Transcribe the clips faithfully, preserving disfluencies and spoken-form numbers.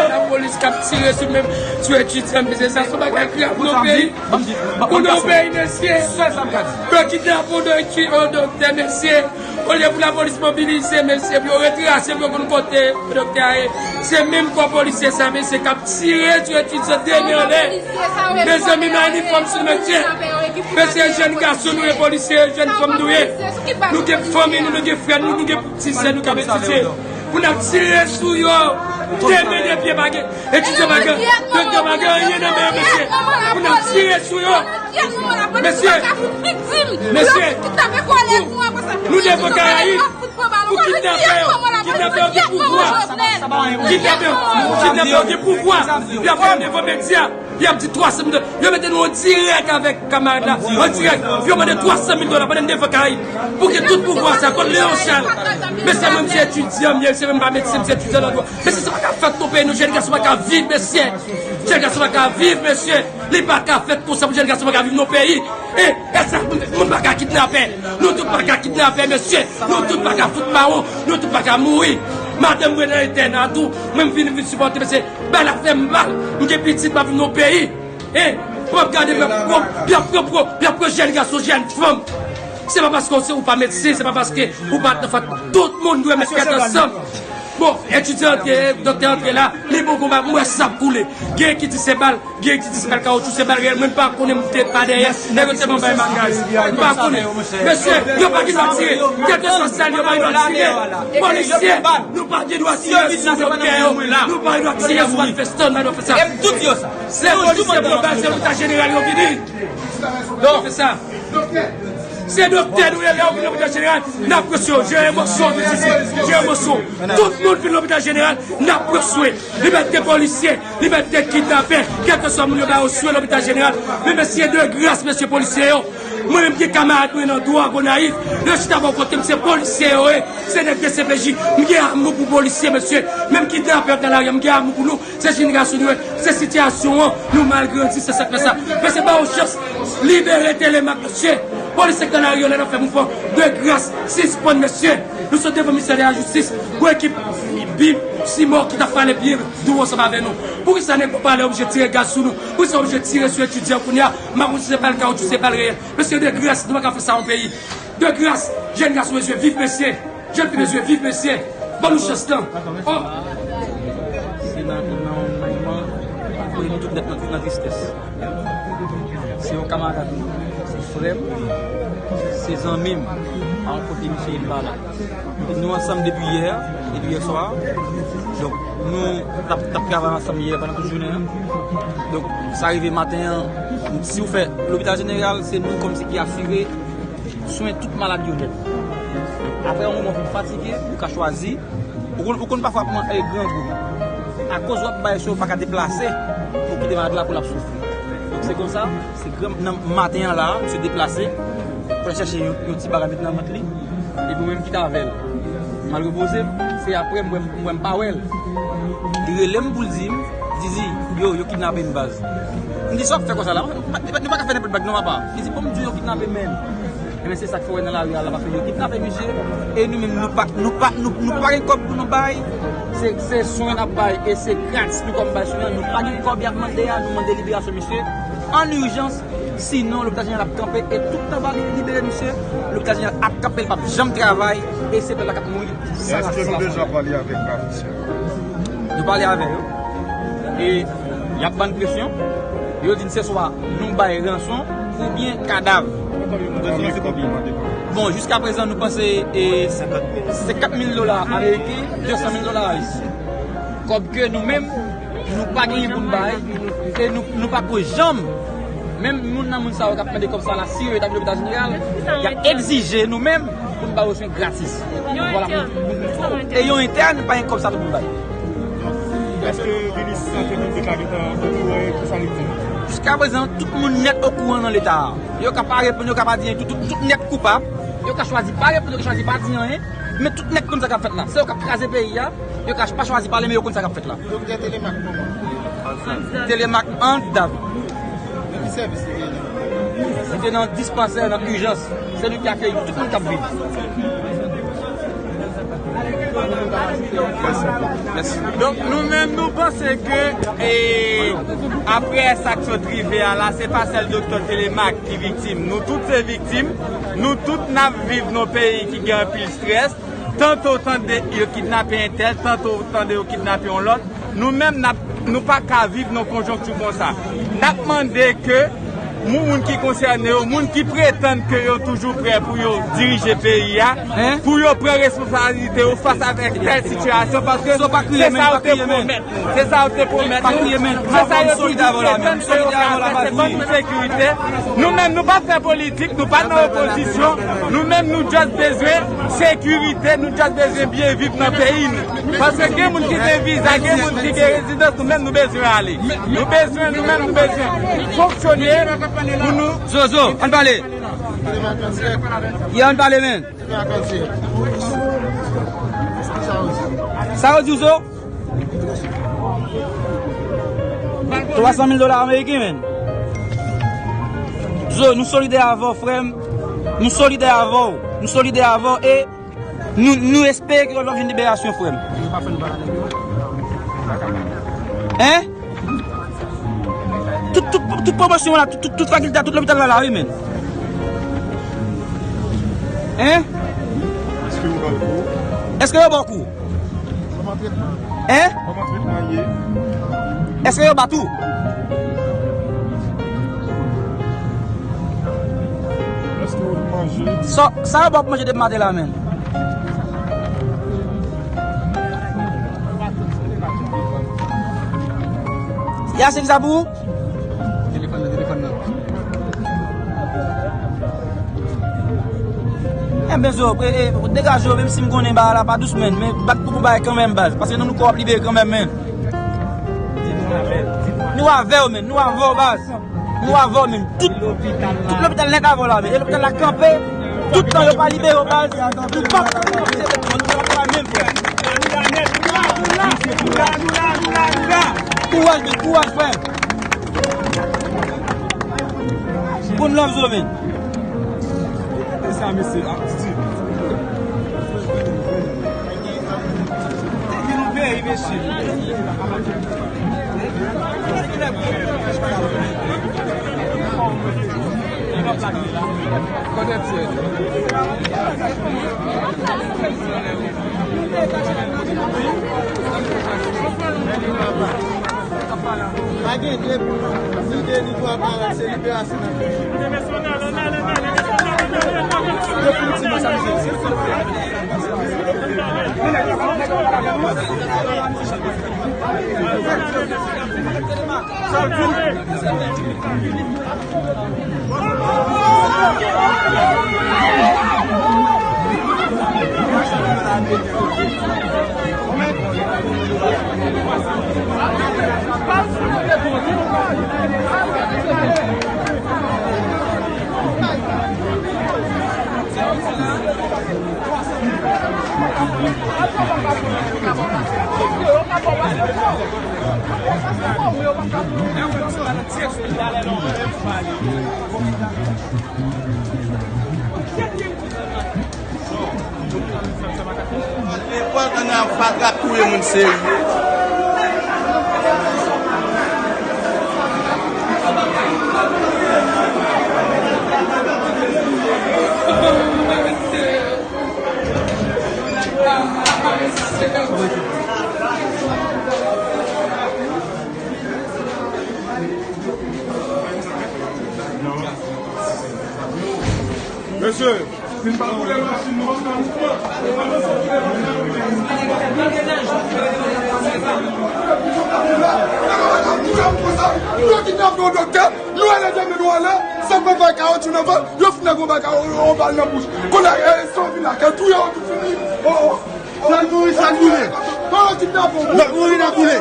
Lapolis k ap tire sou menm, sou etidyan, mezanmi, sa se yon bagay grav nan peyi. Pou nou peyi, mesye. Yo kidnape yon doktè, mesye. Olye pou lapolis mobilize, mesye, pou yo retrase, pou yo konn kote doktè a ye. Se menm kò polisye sa, mesye, k ap tire sou etidyan, de men anlè. Mezanmi, nan inifòm sou, mesye. Mesye, jèn gason nou ye, polisye, jèn fanm nou ye. Nou gen fanmi nou, nou gen frè nou, nou gen ti sè nou k ap etidye. Pou n ap tire sou yo, de men de pye pa gen, etidyan pa gen, doktè pa gen anyen nan men yo, mesye. Pou n ap tire sou yo, mesye, mesye, nou devan Karayib, pou kidnapè yo, kidnapè yo gen pouvwa, kidnapè yo, kidnapè yo gen pouvwa, y ap fè yo devan medya. Y ap di twa san mil dola. Yo mete nou an dirèk avèk kamarad la. An dirèk. Yo mande twa san mil dola pandan n devan Karayib. Pou ki tout pouvwa sa? Kot Leon Charles? Mesye, mwen, m se etidyan, m ye, se mwen pa medsen, m se etidyan nan dwa. Mesye, sa pa ka fèt nan peyi nou. Jèn gason pa ka viv, mesye. Jèn gason pa ka viv, mesye. Li pa ka fèt konsa pou jèn gason pa ka viv nan peyi. E, e sa, moun, moun pa ka kidnapè. Nou tout pa ka kidnapè, mesye. Nou tout pa ka fout mawon. Nou tout pa ka mouri. Madanm mwen nan entèna tou. Mwen, m vin, m vin sipòte, mesye. Bagay la fè m mal. M gen pitit, m ap viv nan peyi. Hein? Pou ap gade, y ap pran, y ap pran, y ap pran jèn gason, jèn fanm. Se pa paske ou se, ou pa medsen, se pa paske ou pa t nan fak. Tout moun dwe met tèt ansanm. Bon, etidyan antre, doktè antre la, li bon konba, m wè san ap koule. Gen ki di se bal, gen ki di se bal kawotchou, se bal reyèl. Mwen, m pa konnen, m te pa dèyè. Nèg yo tèlman bay makaj. M pa konnen. Mesye, yo pa gen dwa tire. Kèlkeswa sa l ye, yo pa gen dwa tire. Polisye, nou pa gen dwa tire sou doktè yo. Nou pa gen dwa tire sou manifestan, nou pa gen dwa fè sa. Se polisye pran bal, se lopital jeneral yo vini. Donk, se sa. Se doktè nou ye, lè yo vin lopital jeneral, n ap presye yo. Jere Mosyon vin sisi. Jere Mosyon. Tout moun vin lopital jeneral, n ap presye. Libète polisye, libète kidnapè, kèlkeswa moun yo ba yo swen lopital jeneral. Men mesye, de gras, mesye polisye yo. Mwen menm gen kamarad mwen nan dwa Gonayiv, yo chita bò kote m, se polisye yo ye, se nèg D C P J. M gen amou pou polisye, mesye. Menm kidnapè yo nan lari a, m gen amou pou nou. Se jenerasyon nou ye, se sitiyasyon an, nou mal grandi, se sa k fè sa. Mesye, ba yo chans, libere Telemaque, mesye. Polisye k nan lari yo, lè n ap fè mouvman, de gras, sispann, mesye. Nou sot devan ministè de la jistis, gon ekip bib, simò ki t ap pale byen dou ansanm avè nou. Poukisa nèg pale oblije tire gaz sou nou? Poukisa oblije tire sou etidyan kounye a? M pa konn si se bal kawotchou, se bal reyèl. Mesye, de gras, nou pa ka fè sa yon peyi. De gras, jèn gason bezwen viv, mesye. Jèn fi bezwen viv, mesye. Ban nou chans lan. Oh! Se nan, nan yon moman, nou tout nèt nan, nan tristès. Se yon kamarad mwen, se frè m, se zanmi m. A yon kote misye ye m pa la. Nou ansanm depi yè, depi yè swa. Donk, nou t ap, t ap travay ansanm yè pandan tout jounen an. Donk, sa rive maten an, si w fè lopital jeneral, se nou kòmsi ki asire swen tout malad yo nèt. Apre yon moman, w fatige, ou ka chwazi. Ou konn, ou konn pafwa pran, eh, grangou. Akoz w ap bay swen, ou pa ka deplase pou kite malad la pou l ap soufri. Donk, se konsa, se gran, nan maten an la, misye deplase pou l chèche yon, yon ti bagay met nan vant li. Epi mwen, m kite avè l. M al repoze m, se apre m wè m, m wè m pa wè l. Li rele m pou l di m, Zizi, yo, yo kidnape m, baz. M di, sa w ap fè konsa la? Nou pa, nou pa ka fè nenpòt bagay non, papa. Li di, bon, m di w yo kidnape m, men. Ebyen, se sa k fè w wè nan lari a la, paske yo kidnape misye. E nou menm, nou pa, nou pa, nou, nou pa gen kòb pou nou bay. Se, se swen n ap bay, e se gratis nou kòm bay swen an. Nou pa gen kòb y ap mande a, nou mande liberasyon misye an ijans. Sinon, lopital jeneral ap kanpe, e tout tan pa li libere misye, lopital jeneral ap kanpe, l p ap janm travay, e se pèp la k ap mouri san ras, san fòm. Èske nou deja pale avèk mafisyen yo? Nou pale avè yo. E y ap ban n presyon. Yo di n se swa nou bay ranson, Oubyen kadav. Bon, jiska prezan, nou panse, e, senkant mil dola ameriken, de san mil dola ayisyen. Kòb ke nou menm, nou pa genyen pou n bay, e nou, nou pa ko janm, menm moun nan moun sa yo k ap mande kòb sa la, si yo ta vin lopital jeneral, y ap egzije nou menm pou n ba yo swen gratis. Vwala, e yon entèn, pa gen kòb sa tou pou n bay. Èske minis sante piblik la gentan okouran e kisa li di? Jiska prezan, tout moun nèt okouran nan leta a. Yo ka pa reponn, yo ka pa di anyen, tout, tout, tout nèt koupab. Yo ka chwazi pa reponn, yo ka chwazi pa di anyen. Men tout nèt konn sa k ap fèt la. Se yo k ap kraze peyi a. Yo ka pa chwazi pale, men yo konn sa k ap fèt la. Doktè Telemaque kòman? Telemaque Anse David. Nan ki sèvis li te ye? Li te nan dispansè, nan ijans. Se nou ki akeyi tout moun k ap vin. Mèsi. Donk, nou menm, nou panse ke, e, apre sa k sot rive a la, se pa sèl doktè Telemaque ki viktim. Nou tout se viktim. Nou tout n ap viv nan peyi ki gen anpil strès. Tanto w tande yo kidnape entèl, tanto w tande yo kidnape yon lòt. Nou menm, n ap, nou pa ka viv nan konjonkti konsa. N ap mande ke moun, moun ki konsène yo, moun ki pretann ke yo toujou prè pou yo dirije peyi a, pou yo pran responsablite yo fas avèk tèl sitiyasyon, paske se sa yo te pwomèt nou. Se sa yo te pwomèt nou. Se sa yo toujou pretann ke yo ka fè, se ban nou sekirite. Nou menm, nou pa fè politik, nou pa nan opozisyon. Nou menm, nou just bezwen sekirite, nou just bezwen byen viv nan peyi nou. Paske gen moun ki gen viza, gen moun ki gen rezidans, nou menm nou bezwen ale. Nou bezwen, nou menm nou bezwen fonksyone pou nou. Zozo, ann pale. Yo, ann pale, men. Sa yo di w, Zo? Twa san mil dola ameriken, men. Zo, nou solidè avè w, frè m. Nou solidè avè w. Nou solidè avè w e Nou, nou espere ke w ap jwenn liberasyon, frè m. Hein? Tout, tout, tout pwomosyon la, tout, tout, tout fakilte, tout lopital la, la, wi, men. Hein? Èske yo ba w kou? Èske yo ba w kou? Hein? Èske yo bat ou? Sa, sa yo ba w pou manje depi maten la, men. Y a se ki sa pou ou? Telefòn nan, telefòn nan. Enben, Zo, e, e, degaje w, menm si m konnen bagay la pa dous, men, men bat pou pou bagay kanmenm, baz. Paske nou, nou kò ap libere kanmenm, men. Nou avè w, men, nou avè w, baz. Nou avè w, men. Tout, tout lopital nèt avè w la, men. E lopital la kanpe, tout tan yo pa libere w, baz. Nou p ap, nou p ap menm, frè. Kouraj, men, kouraj, frè. Bon love, Zo, men. E sa, mesye, a, Steve. Teke nou peyi, mesye. Kote ti. Pa gen de pou, si de ni pou aparèt, se liberasyon nan peyi. Definitivman, sa misye di. Enpòtan nan fatra touye moun serye. Mesye, vin pa boule machin nou, vin pa boule. Yo kidnape yon doktè, nou ale demen nou ale, sa pa fè kawotchou nan vant, yo fout nèg yon bal nan bouch. Kounye a, eh, sa vin la, kè touye yo tout fini. Oh, oh. Sa k boule, sa k boule. N ap mouri, n ap boule.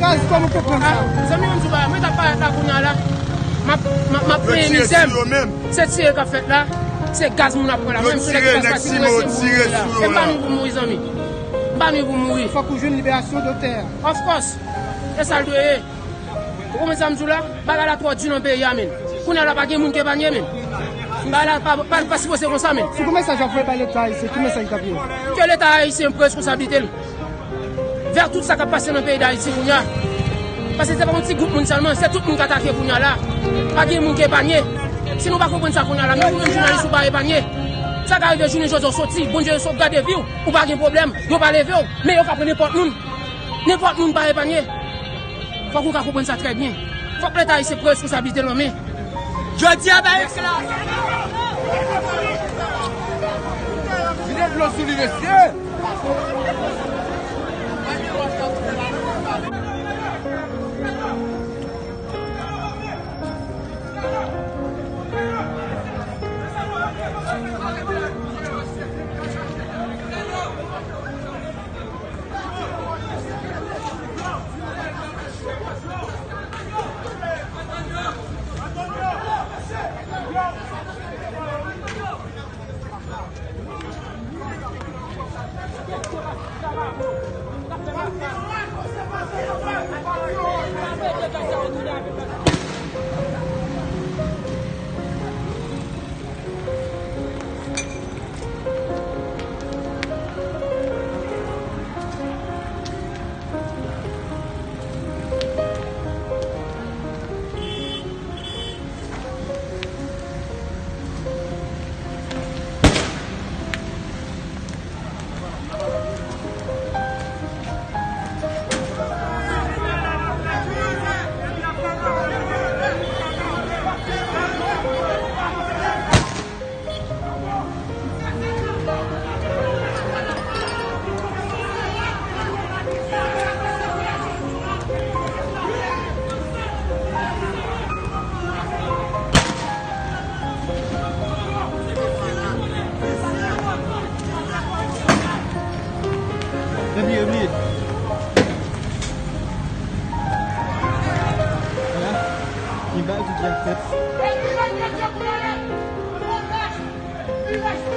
Gaz, kòman w konprann sa? Zanmi, mwen di w bagay, mwen t ap parèt la kounye a la. M ap, m ap, m ap peye mizè m. Se tire k ap fèt la. Se gaz moun ap pran la. Mwen menm, se nèg ki pas pati pou rete pou mouri la. E m pa vin pou mouri, zanmi. M pa vin pou mouri. Fòk ou jwenn liberasyon doktè a. Of course. E sa l dwe ye. Ou konprann sa m di w la? Bagay la twò di nan peyi a, menn. Kounye a la, pa gen moun k epanye, menn. Bagay la pa, pa, pa sipoze konsa, menn. Si w gen mesaj w ap voye bay Leta ayisyen, ki mesaj w t ap voye? Ke Leta ayisyen pran responsablite l. Vè tout sa k ap pase nan peyi Dayiti kounye a. Paske se pa yon ti gwoup moun sèlman, se tout moun k atake kounye a la. Pa gen moun k epanye. Si nou pa konprann sa kounye a la, menm ou menm jounalis ou pa epanye. Sa ka rive jounen jodi a w soti, Bondye sot gade vi w, ou pa gen pwoblèm, yo pa leve w, men yo ka pran nenpòt moun. Nenpòt moun pa epanye. Fòk ou ka konprann sa trè byen. Fòk Leta ayisyen pran responsablite l an men. Jodi a bay ekla. Vide dlo sou li, mesye. Epi, epi. Li bay tout jan fèt. Pa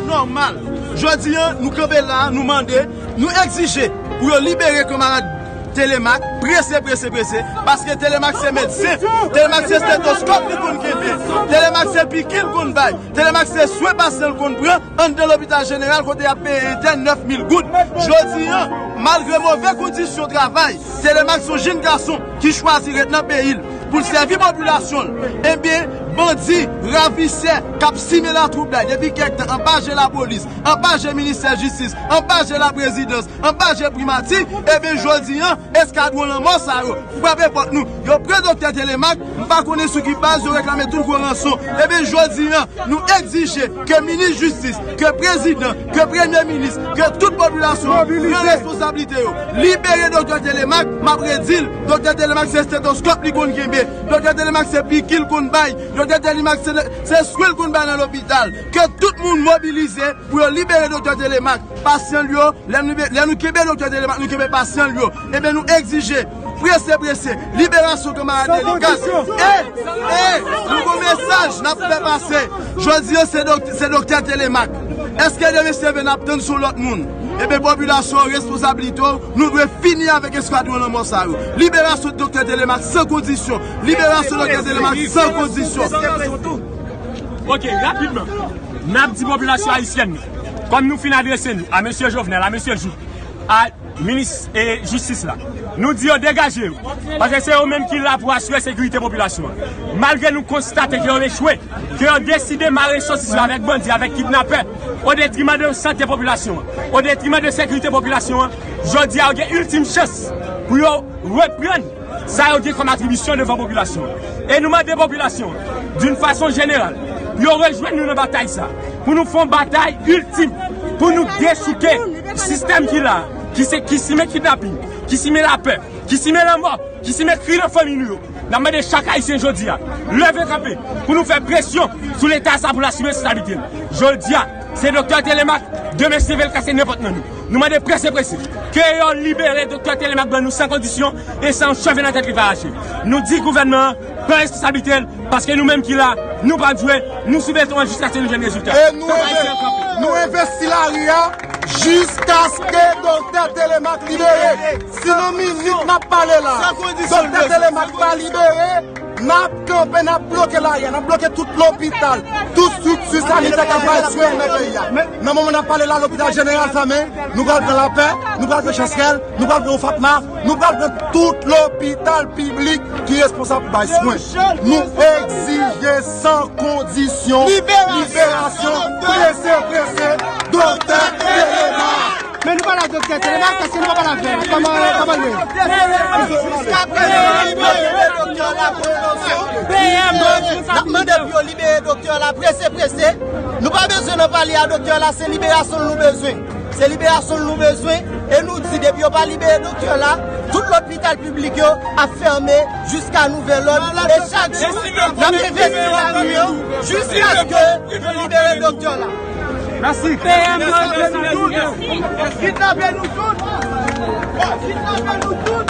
nòmal. Jodi a, nou kanpe la, nou mande, nou egzije pou yo libere kanmarad Telemaque, prese, prese, prese, paske Telemaque se medsen, Telemaque se stetoskòp li konn kenbe, Telemaque se piki l konn bay, Telemaque se swen pasyan l konn pran anndan lopital jeneral kote y ap peye entèn nèf mil goud. Jodi a, malgre move kondisyon travay, Telemaque se yon jenn gason ki chwazi ret nan peyi l pou l sèvi popilasyon l. Ebyen, bandi, ravisè k ap simen latwoublay depi kèk tan anba je lapolis, anba je ministè jistis, anba je laprezidans, anba je primati, ebyen, jodi a, eskadwon lanmò sa yo frape pòt nou. Yo pran doktè Telemaque, pa konnen sou ki baz yo reklame tout gwo ranson. Ebyen, jodi a, nou egzije ke minis jistis, ke prezidan, ke premye minis, ke tout popilasyon an pran responsablite yo. Libere Doktè Telemaque, m ap redi l, Doktè Telemaque se stetoskòp li konn kenbe, Doktè Telemaque se piki l konn bay, Doktè Telemaque se, se swen l konn bay nan lopital. Ke tout moun mobilize pou yo libere Doktè Telemaque. Pasyan l yo, lè nou, lè nou kenbe Doktè Telemaque, nou kenbe pasyan l yo. Ebyen, nou egzije, prese, prese, liberasyon kanmarad Delikas. E, e, nou gon mesaj n ap fè pase. Jodi a, se dok-, se Doktè Telemaque. Èske demen se vre n ap tann sou lòt moun? Ebyen, popilasyon an, responsablite w, nou dwe fini avèk eskadwon lanmò sa yo. Liberasyon Doktè Telemaque san kondisyon. Liberasyon Doktè Telemaque san kondisyon. Ok, rapidman. N ap di popilasyon ayisyèn nan, kòm nou fin adrese nou a mesye Jovenel, a mesye Jouthe, a minis, e, jistis la, nou di yo degaje yo. Paske se yo menm ki la pou asire sekirite popilasyon an. Malgre nou konstate ke yo echwe, ke yo deside mare sosis yo avèk bandi, avèk kidnapè, o detriman de sante popilasyon an, o detriman de sekirite popilasyon an, jodi a yo gen iltim chans pou yo reprann sa yo gen kòm atribisyon devan popilasyon an. E nou mande popilasyon an, d'une façon générale, pou yo rejwenn nou nan batay sa, pou nou fè yon batay iltim, pou nou dechouke sistèm ki la, ki se, ki simen kidnaping, ki simen lapè, ki simen lanmò, ki simen kri nan fanmi nou yo. N ap mande chak Ayisyen jodi a, leve kanpe pou nou fè presyon sou Leta sa pou l asime responsablite l. Jodi a, se Doktè Telemaque, demen se vle l kase nenpòt nan nou. Nou mande prese, prese, ke yo libere Doktè Telemaque ban nou san kondisyon e san yon cheve nan tèt li pa rache. Nou di gouvènman an pran responsablite l, paske nou menm ki la, nou p ap jwe, nou sou beton an jiskaske nou jwenn rezilta. E nou enve-, nou envesti lari a jiskaske Doktè Telemaque libere. Si nan minit n ap pale la, Doktè Telemaque pa libere, n ap kanpe, n ap bloke lari a, n ap bloke tout lopital, tout estrikti sanitè k ap bay swen nan peyi a. Nan moman n ap pale la, lopital jeneral fèmen, nou pral pran lapè, nou pral pran Chanskèl, nou pral pran Fatma, nou pral pran tout lopital piblik ki responsab pou bay swen. Nou egzije san kondisyon liberasyon prese, prese, Doktè Telemaque. Men nou pale ak Doktè Telemaque, paske nou pa pale avè l. Kòman, kòman l ye? Jiskaprezan, yo libere doktè la pou yon opsyon. N ap mande pou yo libere doktè la prese, prese. Nou pa bezwen nan pale a doktè la, se liberasyon l nou bezwen. Se liberasyon l nou bezwen. E nou di, depi yo pa libere doktè la, tout lopital piblik yo ap fèmen jiska nouvèl òd. E chak jou, n ap envesti lari yo jiskaske yo libere doktè la. Mèsi. P M nan kidnape nou tout. Kidnape nou tout. Kidnape nou tout.